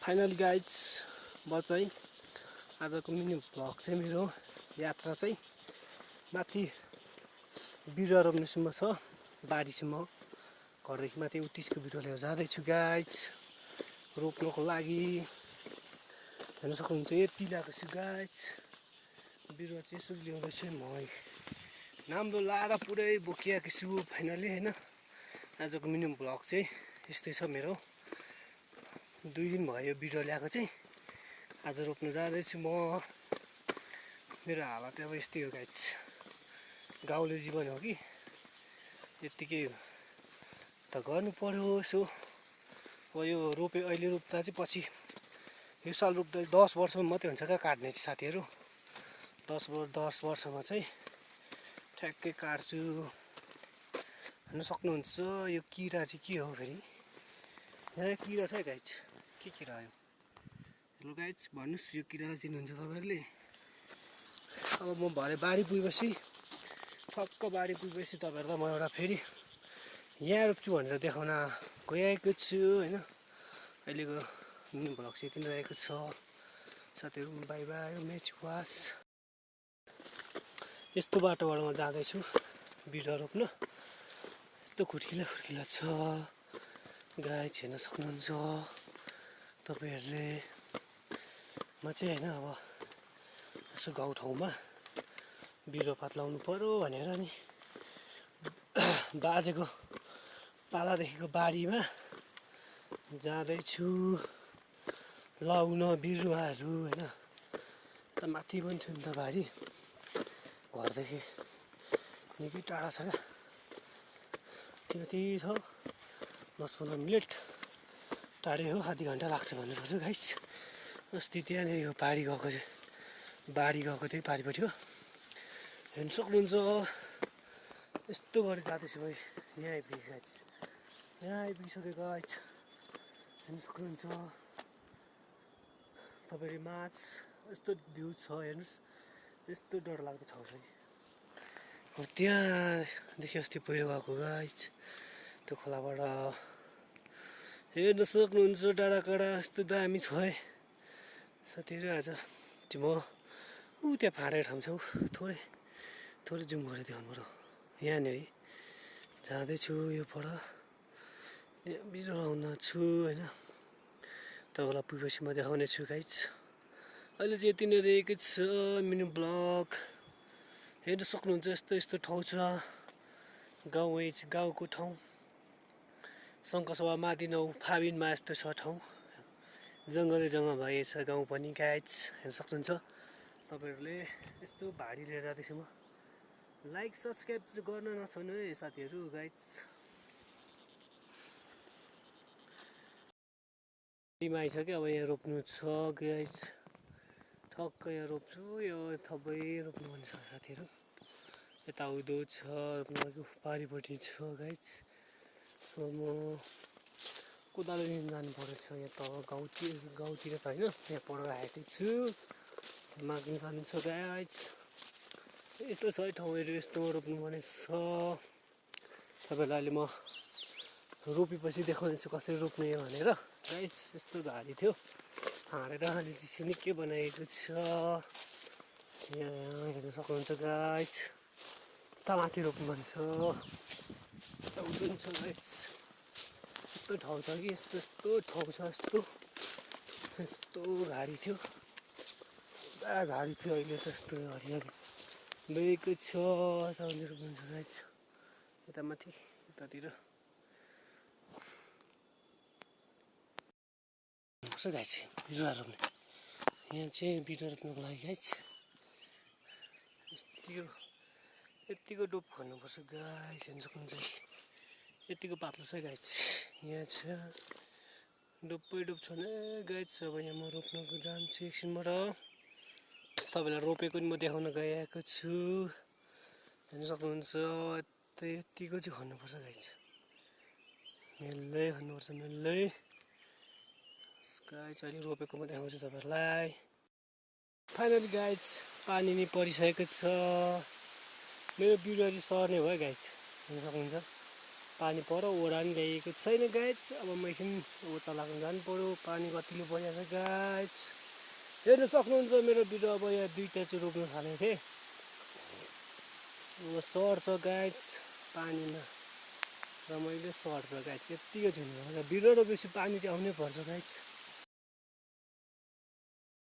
Final guys बचाइ आजको mini vlog चाहिँ मेरो यात्रा चाहिँ माथि बिरुवा रोप्नेसम्म छ बारीसम्म घरदेखि माथि उत्तिसको बिरुवा लिएर जाँदैछु गाइज रोप्नको लागि हेर्न सक्नुहुन्छ यति ल्याएको छु गाइज बिरुवा चाहिँ यसरी ल्याउँदैछु म नाम्रो लाएर पुरै बोकिएको छु फाइनली हैन आजको मिनी भ्लग चाहिँ यस्तै छ मेरो 2 दिन भयो बिरुवा ल्याएको चाहिँ आज रोप्न जाँदैछु म मेरो हालत अब यस्तै हो गाइज गाउँले जीवन हो कि यतिकै त गर्नु पर्यो यसो अब यो रोपे अहिले रोप्दा चाहिँ पछि यो साल रोप्दा 10 वर्षमा मात्रै हुन्छ क्या काट्ने चाहिँ साथीहरू 10 वर्षमा चाहिँ ठ्याक्कै काट्छु हेर्न सक्नुहुन्छ यो किरा चाहिँ के हो फेरि यहाँ किरा छ है गाइज के किरा हो हेलो गाइज भन्नुहोस् यो किरालाई चिन्नुहुन्छ तपाईँहरूले अब म भरे बारी पुगेपछि ठक्क बारी पुगेपछि तपाईँहरूलाई म एउटा फेरि यहाँ रोप्छु भनेर देखाउन गएको छु होइन अहिलेको मिनी भ्लग चाहिँ यति नै रहेको छ साथीहरू बाई बाई मेच वास यस्तो बाटोबाट म जाँदैछु बिरुवा रोप्न यस्तो खुर्किला छ गाई हेर्न सक्नुहुन्छ तपाईँहरूले म चाहिँ होइन अब यसो गाउँठाउँमा बिरुवापात लाउनु पर्यो भनेर नि बाजेको पालादेखिको बारीमा जाँदैछु लाउन बिरुवाहरू होइन त माथि पनि थियो नि त बारी घरदेखि निकै टाढा छ क्या कति छ 10-15 मिनट टाढै हो आधी घन्टा लाग्छ भन्नुपर्छ गाइस अस्ति त्यहाँनिर यो बारी गएको त्यही पारिपट्टि हो हेर्न सक्नुहुन्छ यस्तो गरी जाँदैछु भाइ यहाँ आइपुगेँ गाइस यहाँ आइपुगिसकेको गाइस हेर्न सक्नुहुन्छ तपाईँले माछ यस्तो भ्यू छ हेर्नुहोस् यस्तो डरलाग्दो ठाउँ छ कि त्यहाँदेखि अस्ति पहिरो गएको गाइस त्यो खोलाबाट हेर्न सक्नुहुन्छ डाँडाकाँडा यस्तो दामी छ है साथीहरू आज म त्यहाँ फाँडेको ठाउँ छ थोरै जुम गरेर देखाउनु पर्यो यहाँनिर जाँदैछु यो पर बिरुवा लाउन छु होइन तपाईँलाई पुगेपछि म देखाउने छु गाइज अहिले चाहिँ यति नै रहेको छ मिनी ब्लग हेर्न सक्नुहुन्छ यस्तो ठाउँ छ गाउँको ठाउँ शङ्कसभा मादिनौ फाबिनमा यस्तो छ ठाउँ जङ्गलै जङ्गल भएछ गाउँ पनि गाइज हेर्न सक्नुहुन्छ तपाईँहरूले यस्तो भाडी लिएर जाँदैछु म लाइक सब्सक्राइब गर्न नछोड्नु है साथीहरू गाइज बारीमा आइसक्यो अब यहाँ रोप्नु छ गाइज ठक्क यहाँ रोप्छु यो थबै रोप्नु मन छ साथीहरू यताउदो छ रोप्नु पारिपट्टि छ गाइज म कोदालो लिन जानु परेको छ यहाँ तल गाउँतिर त होइन यहाँ पर राखेकै छु माग्नु जानु छ गाइज यस्तो छ है ठाउँहरू यस्तोमा रोप्नु पर्ने छ तपाईँलाई अहिले म रोपेपछि देखाउनेछु कसरी रोप्ने भनेर गाइज यस्तो घारी थियो हाडेर अहिले चाहिँ निकै बनाएको छ यहाँ हेर्न सक्नुहुन्छ गाइज माथि रोप्नुपर्ने छ उठ्नु छ गाइज यस्तो ठाउँ छ कि यस्तो ठाउँ छ यस्तो घारी थियो पुरा घारी थियो अहिले त यस्तो हरियाली गएको छ तपाईँले रोप्नुहुन्छ गाइज यता माथि यतातिर कसो गाइज बिरुवा रोप्ने यहाँ चाहिँ बिरुवा रोप्नुको लागि गाइज यतिको डोप खन्नुपर्छ गाइज हेर्न सक्नुहुन्छ यतिको पातलो छ गाइज यहाँ छ डोप्पै डोप छ भने गाइज अब यहाँ म रोप्न जान्छु एकछिनबाट तपाईँलाई रोपेको नि म देखाउन गएको छु हेर्न सक्नुहुन्छ यतिको चाहिँ खन्नुपर्छ गाइज मेल्लै खन्नुपर्छ मेल्लै गाइज अहिले रोपेको म देखाउँछु तपाईँहरूलाई फाइनली गाइज पानी नि परिसकेको छ मेरो बिरुवा चाहिँ सर्ने भयो गाइज हेर्न सक्नुहुन्छ पानी पर ओडा नि ल्याइएको छैन गाइज। अब म एकछिन उता लाग्नु जानु पर्यो, पानी कतिले परिरहेको छ गाइज। हेर्नु सक्नुहुन्छ मेरो बिरुवा अब यहाँ 2टा चाहिँ रोप्न थालेको थिएँ, अब सर्छ गाइज पानीमा, रमाइलो सर्छ गाइज। यत्तिको छैन बिरुवा रोपेपछि पानी चाहिँ आउनै पर्छ गाइज।